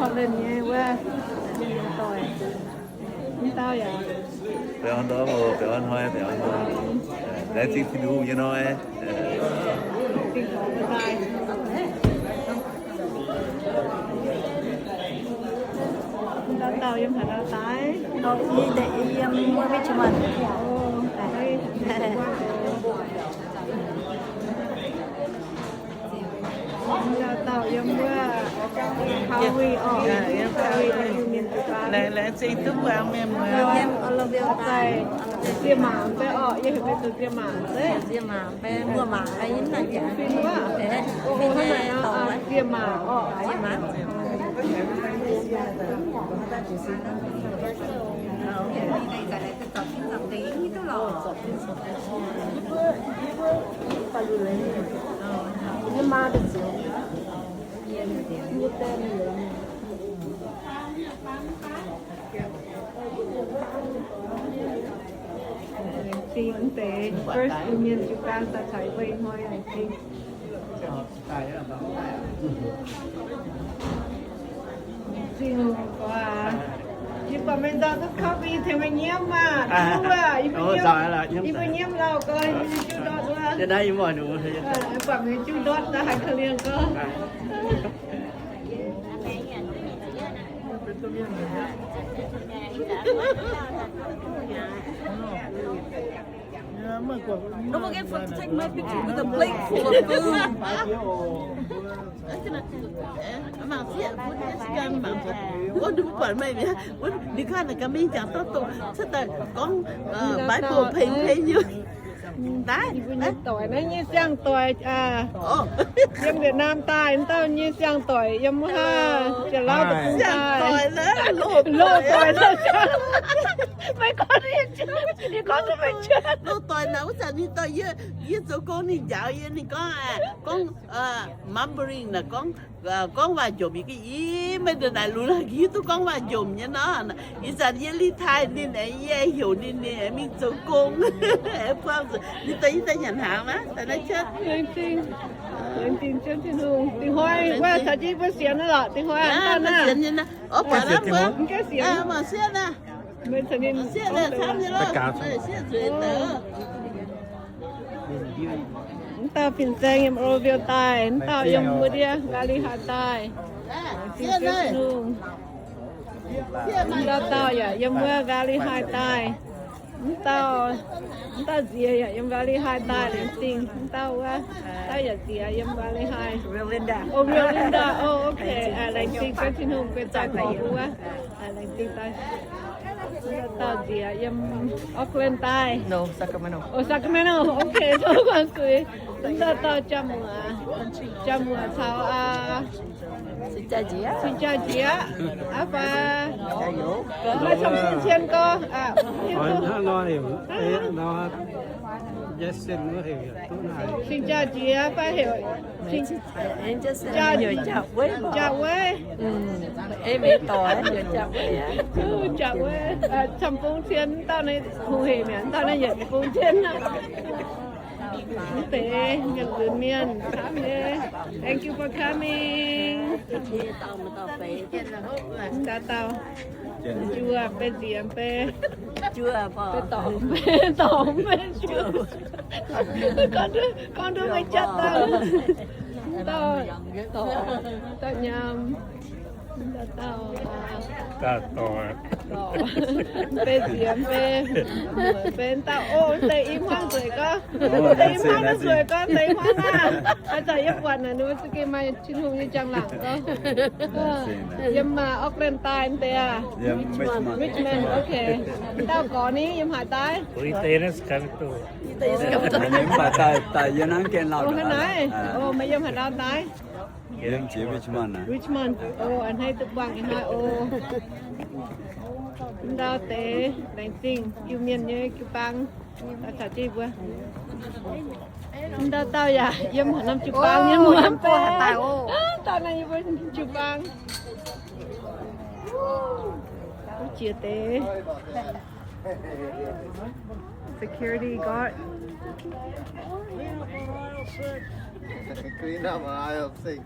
Portland nyei wuov, doic. Mv dauh yaac. Baengh orn ndorm oc, baengh orn hnoi, baengh orn hnoi. Laengz zingh Tin-Hungh nyei hnoi. Dauh dauh yiem haaix dauh daaih? Yiem wuov Richmond. Dauh dauh yiem wuov Calgary orqc. Calgary, Iu-Mienh jiu-baang. Laengz zingh duqv buangh mienh muoz. Yiem Oroville daaih. Ziex mangc fai orqc, yie heuc meih zoux ziex mangc fai? Ziex mangc fai, muoz mangc fai, yie mv nangc jaax. Fin wuov? Fin nyei, dorngc wuov. Ziex mangc orqc. Ziex mangc. Laengz zingh deix first Iu-Mienh jiu-baang daaih caux yie mbuo ih hnoi laengz zingh. Laengz zingh oc. Yie buatc meih nzauh duqv kouv, yie tengx meih nyiemv maah. Duqv aqv, yie mbuo nyiemv, yie mbuo nyiemv lauh gau, yie mbuo juqv ndortv wuov. Buatc meih juqv ndortv daaih haiz korv-lienh gau. Don't forget to take my picture with a plate full of food. Ninh gorngv naaic gaax mingh jangx dauh dongh cuotv daaih gorngv Bible peng peng nyei. Naaiv, yie mbuo nyei doic naaiv nyei siang-doic, yiem Vietnam daaih, dauh nyei siang-doic yiem wuov, Janx-Lauv deic-bung daaih. Loz-doic, meih gorngv, yie gorngv duqv meih. Loz-doic naaic wuov zanc ninh dorh yie, yie zoux gong ninh njaaux yie, ninh gorngv, gorngv mumbling naaic, gorngv, gorngv waac-njomc, yie ga'naaiv maiv ndongc naaic lunx hiuv duqv gorngv waac-njomc nyei nor. Ih zanc yie li taaih ninh aeqv, yie heuc ninh, ninh aeqv mingh zoux gong. Ninh dorh yie daaih nyanc hnaangx naaiv, daaih naaiv cuotv. Laengz zingh, laengz zingh Ziouv Tin-Hungh. Dingc hnoi wuov caux jienv mbuo sienx lorqc, dingc hnoi hnangv naaiv. Mv gaengh sienx. Mv dauh fin-saeng yiem Oroville daaih, mv dauh yiem wuov ndiev Valley High daaih. Laengz zingh Ziouv Tin-Hungh. Mv dauh dauh yaac yiem wuov Valley High daaih. Mv dauh, mv dauh nziex yaac yiem Valley High daaih, laengz zingh. Mv dauh wuov, dauh yaac nziex yiem Valley High. Oh, Melinda. Oh, okay. Laengz zingh Ziouv Tin-Hungh, guei zaih gorx wuov. Laengz zingh daaih. Mv dauh dauh nziex yiem Oakland daaih. No, Sacramento. Oh, Sacramento. Okay, tov guangc zuiz. Mv dauh dauh jaa-muoc, jaa-muoc caux Cing jaa nziex, cing jaa nziex aqv fai? Maaih camv-bung cien gorx. Cing jaa nziex fai heuc cing jaa weiv? Jaa weiv, camv-bung cien. Dauh naaiv hungh hec mi'aqv, dauh naaiv yietc bung cien aqv. Mv deix mienh nzunc mienh camv nyei. Thank you for coming. Mv dauh dauh, juov, beiv nziex, beiv, beiv dorngx, beiv dorngx, beiv juov. Gorngv duqv, gorngv duqv meih jatv daaih. Mv dauh, dauh nyaam. Mv dauh dauh, beiv nziex, beiv, beiv dauh. O, deix i hmuangv nzueic gorngv, deix i hmuangv nzueic gorngv, deix i hmuangv aqv. Haaix zanc yie buatc naaic, ninh mbuo za'gengh maaih Tin-Hungh nyei njang-laangc gorngv. Yiem Oakland daaih deix aqv. Richmond, okay. Dauh gorx ni yiem haaix daaih? Mv baac daaih, daaih yiem naaiv Canada. O, meih yiem haaix dauh daaih? Yiem jiex Richmond aqv. Richmond. O, a'hneiv duqv buangh ih hnoi o. Mv dauh deix laengz zingh Iu-Mienh nyei jiu-baang daaih caux jienv mbuo. Mv dauh dauh yaac yiem haaix norm jiu-baang nyei muoz daaih o. Dauh naaiv yiem mbuo jiu-baang. Duqv jiex deix. Security guard. Clean up my aisle sink.